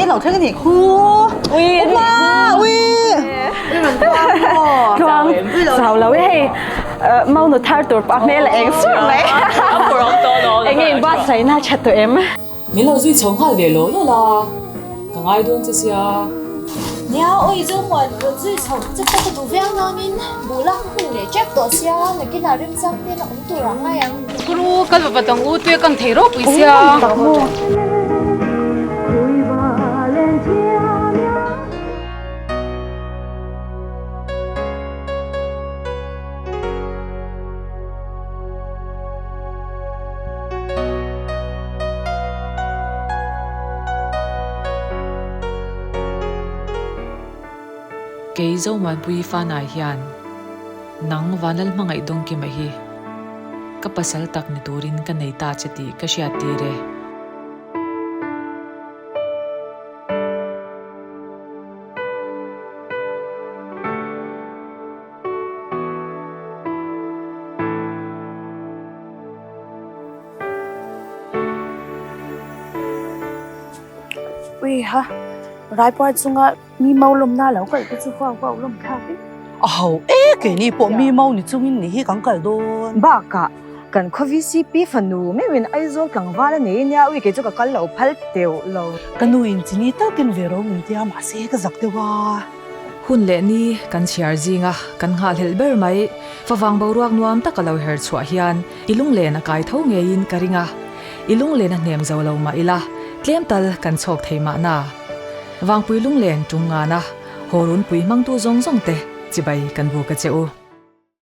I lo thleng a nih khu. Ui Uma ui. Ui rawn tluang maw? Tluang chau lo e hei mau nu thar tur pah hmel a eng sur mai. Enge in buatsaihna tha tawh em? Min lo zui chho nghal ve law law la, ka ngai dawn che sia. Nia, awi zo muan rawn zui chho che pawh ka duh viau nangin buh lak ka hun leh tep tawh sia, nakinah remchang ten a awm tur ah ngai ang. Kuru kal va dang u tui a kan thei ropui sia. Kei Zomuanpuii Fanai hian nang Vanlal hmangaih Dawngkima hi ka pasal tak ni turin ka nei ta che tih ka hriattir e. Ui ha, Raipuar chunga mi mau lawmna lo kal te chu huau huau lawm thlak in. A ho e, keini pawh mi mau ni chungin ni hi kan kal dawn. Bakah, kan khaw VCP fanu meuhin Aizawl tlangval a nei ania, ui kei chu ka kal lo phal teuh lo. Ka nu in chini takin ve ro min tia mahse ka zak deuh a. Hun leh ni kan chhiar zinga kan nghahhlelh ber mai. Favang boruak nuam taka lo her chhuah hian i lunglen a kai tho ngeiin ka ring a, i lunglen a hnem zo lo mah ila tlem tal kan chhawk thei mahna. Vangpui lunglen tung ngana haw runpui hmangtu zawng zawng te chibai kan buk a che u.